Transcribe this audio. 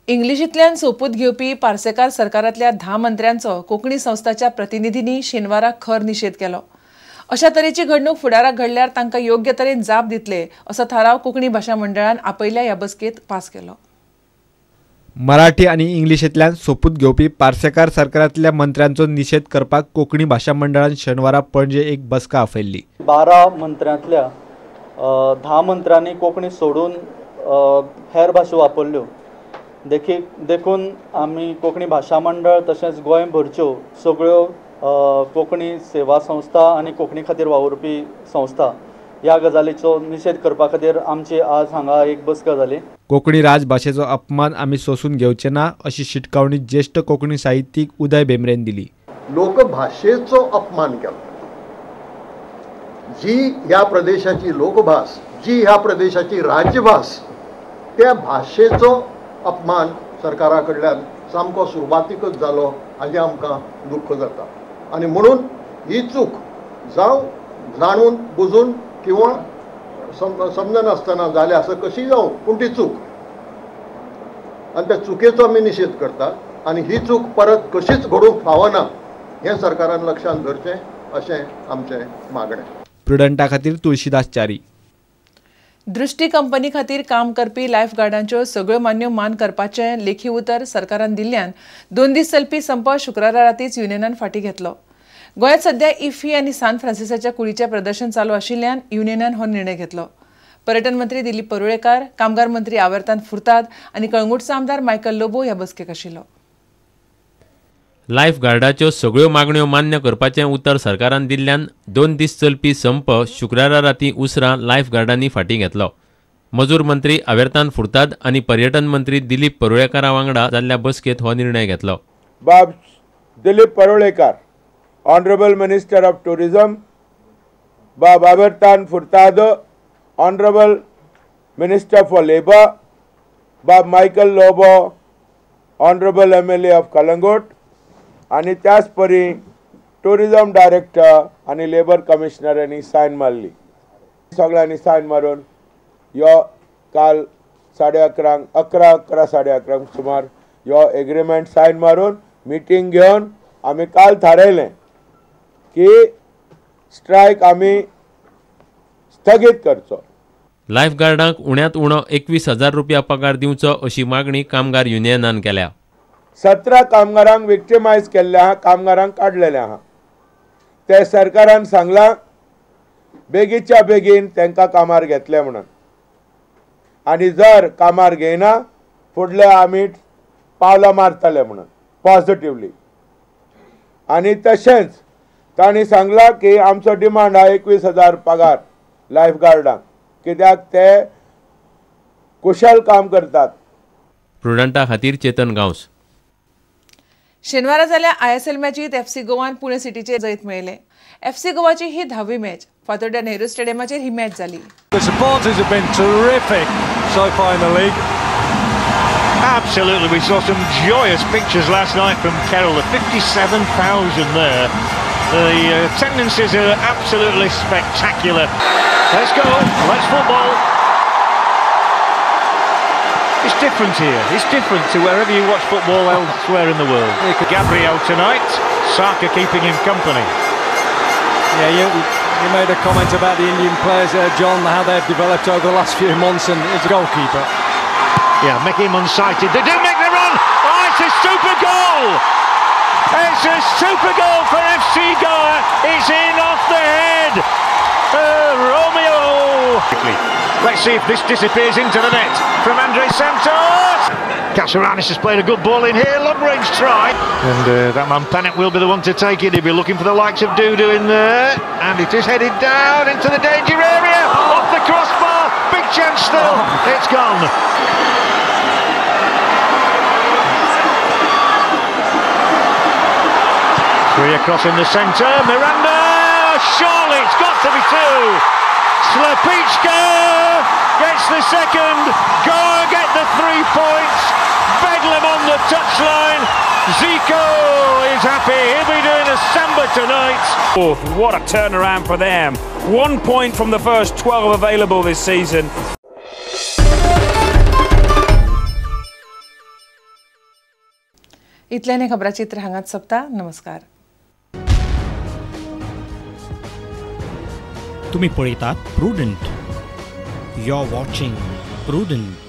इंग्लिशींतल्यान सोपूत घेवपी पार्सेकार सरकारांतल्या 10 मंत्र्यांचो कोंकणी संस्थाच्या प्रतिनिधींनी शेनवारा खर निशेध केलो. अशा तरेची घडणूक फुडाराक घडल्यार तांकां योग्य तरेन जाप दितले असो थाराव कोंकणी भाशा मंडळान आपयल्या ह्या बसकेंत पास केलो. मराठी आनी इंग्लिशींतल्यान सोपूत घेवपी पार्सेकार सरकारांतल्या मंत्र्यांचो निशेध करपाक कोंकणी भाशा मंडळान शेनवारा पणजे एक बसका आपयल्ली. 12 मंत्र्यांतल्या 10 मंत्र्यांनी कोंकणी सोडून हेर भाशा वापरल्यो. देखून आमी कोंकणी भाशा मंडळ तशेंच गोंयभरच्यो सगळ्यो कोंकणी सेवा संस्था आनी कोंकणी खातीर वावुरपी संस्था ह्या गजालीचो निशेध करपा खातीर आमची आज हांगा एक बसका जाली. कोंकणी राजभाशेचो अपमान आमी सोसून घेवचे ना अशी शिटकावणी ज्येष्ठ कोंकणी साहित्यीक उदय भेंब्रेन दिली. लोकभाशेचो अपमान केलो. जी ह्या प्रदेशाची लोकभास, जी ह्या प्रदेशाची राजभास, त्या भाशेचो अपमान सरकारा कडल्यान सामको सुरवातीकच जालो हाजें आमकां दुख्ख जाता. आनी म्हणून ही चूक जावं जाणून बुजून किंवा समजनासतना जाल्या असं कशी जावं, पूण ती चूक आनी त्या चुकेचो आमी निशेध करतात आनी ही चूक परत कशीच घडूंक फावना हें सरकारान लक्षांत धरचें अशें आमचें मागणें. प्रुडंटा खातीर तुळशीदास च्यारी. दृष्टी कंपनी खातीर काम करपी लायफ गार्डांच्यो सगळ्यो मान्यो मान करपाचें लेखी उतर सरकारान दिल्ल्यान 2 दीस चलपी संप शुक्रारा रातीच युनियनान फाटीं घेतलो. गोंयांत सध्या इफ्फी आनी सान फ्रांसिसाच्या कुडीचें प्रदर्शन चालू आशिल्ल्यान युनियनान हो निर्णय घेतलो. पर्यटन मंत्री दिलीप परुळेकार, कामगार मंत्री आवर्तान फुर्ताद आनी कळंगूटचो आमदार मायकल लोबो ह्या बसकेक आशिल्लो. लायफ गार्डाच्यो सगळ्यो मागण्यो मान्य करपाचें उतर सरकारान दिल्ल्यान 2 दीस चलपी संप शुक्रारा राती उसरां लायफ गार्डांनी फाटीं घेतलो. मजूर मंत्री आवर्तान फुर्ताद आनी पर्यटन मंत्री दिलीप परुळेकारा वांगडा जाल्ल्या बसकेंत हो निर्णय घेतलो. बाब Dilip Parulekar, honourable minister of tourism, Bob Avertan Furtado, honourable minister for labour, Bob Michael Lobo, honourable MLA of Calangute, आनी त्याच परी टुरिजम डायरेक्टर आनी लेबर कमिशनरांनी सायन मारली. सगळ्यांनी सायन मारून यो काल 11:30 11 11:30 सुमार यो एग्रीमेंट सायन मारून मिटींग घेवन आमी काल थारायलें की स्ट्रायक आमी स्थगीत करचो. लायफ गार्डांक उण्यांत उणो 21,000 रुपया पगार दिवचो अशी मागणी कामगार युनियनान केल्या. 17 कामगारांक विक्टिमायज केल्ले आहा, कामगारांक काडलेले आहा. ते सरकारान सांगलां बेगीच्या बेगीन तांकां कामार घेतले म्हणून, आनी जर कामार घेयना फुडले आमी पावलां मारतले म्हणून पॉझिटिवली. आनी तशेंच तांणी सांगलां की आमचो डिमांड आहा 21,000 पगार लायफ गार्डांक, कित्याक ते कुशल काम करतात. प्रुडंटा खातीर चेतन गांवस. शेनवारा जाल्या ISL मॅचीत FC गोवान पुणे सिटीचेर जैत मेळयलें. FC गोवाची ही 10वी मॅच. फातोड्ड्या नेहरू स्टेडियमाचेर ही मॅच जाली. The supporters have been terrific so far in the league. Absolutely, we saw some joyous pictures last night from Kerala. 57,000 there. The attendances are absolutely spectacular. Let's go, let's football. It's different here. It's different to wherever you watch football elsewhere in the world. Gabriel tonight, Saka keeping him company. Yeah, you made a comment about the Indian players there, John, how they've developed over the last few months, and it's a goalkeeper. Yeah, Mickey unsighted. They do make the run. Oh, it's a super goal! It's a super goal for FC Goa. It's in off the head. Romeo. Let's see if this disappears into the net from Andre Santos. Casaranis has played a good ball in here, long range try. And that man Panic will be the one to take it. He'll be looking for the likes of Dudu in there. And it is headed down into the danger area. Off the crossbar, big chance still. It's gone. Three across in the centre. Miranda, surely it's got to be two. Slepichka gets the second. Goa get the 3 points. Bedlam on the touchline. Zico is happy. He'll be doing a samba tonight. Oh, what a turnaround for them. 1 point from the first 12 available this season. इतल्यान हें खबराचित्र हांगाच सोंपता. नमस्कार. तुम्ही पळयतात Prudent. You are watching Prudent.